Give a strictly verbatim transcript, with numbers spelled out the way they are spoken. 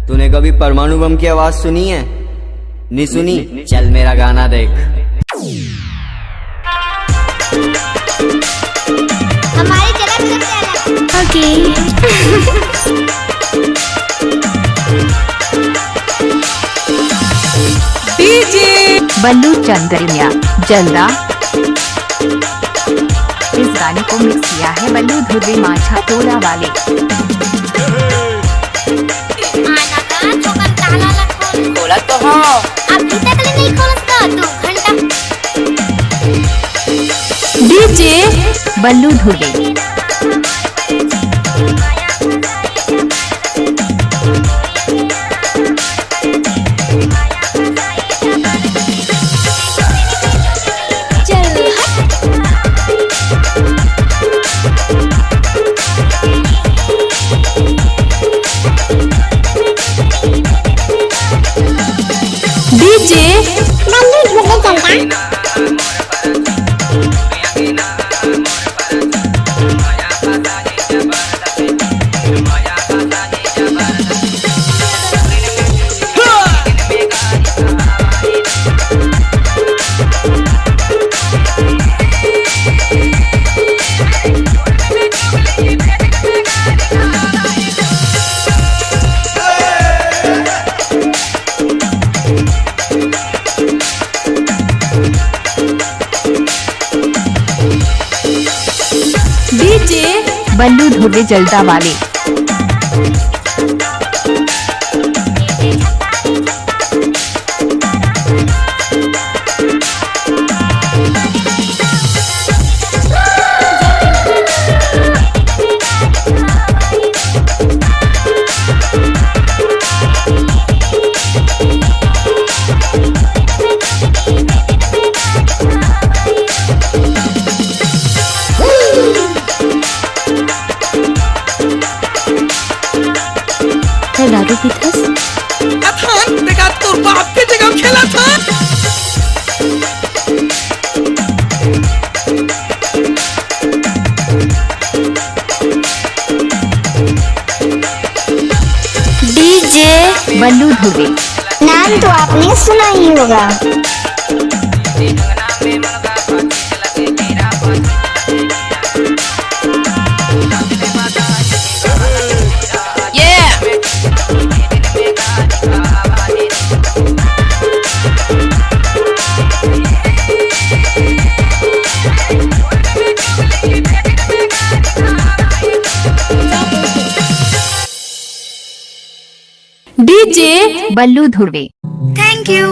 तूने कभी परमाणु बम की आवाज सुनी है? नहीं सुनी? चल मेरा गाना देख। हमारी जगह तुझे प्याला। ओके। डीजे बल्लू चंद्रिया जलदा। इस गाने को मिक्स किया है बल्लू धुर्वे माछा टोला वाले। आना का चोकन ताला ला खोल। खोला तो हाँ। अभी तक ले नहीं खोलस का दो घंटा। डीजे बल्लू धुर्वे। डीजे बल्लू धुर्वे चलता। डीजे बल्लू धुर्वे जलदा वाले। है दारू पीथस? अथान, देखा तोर बाप के जगह खेला था। डीजे बल्लू धुर्वे। नाम तो आपने सुना ही होगा। DJ Ballu Dhurve. Thank you.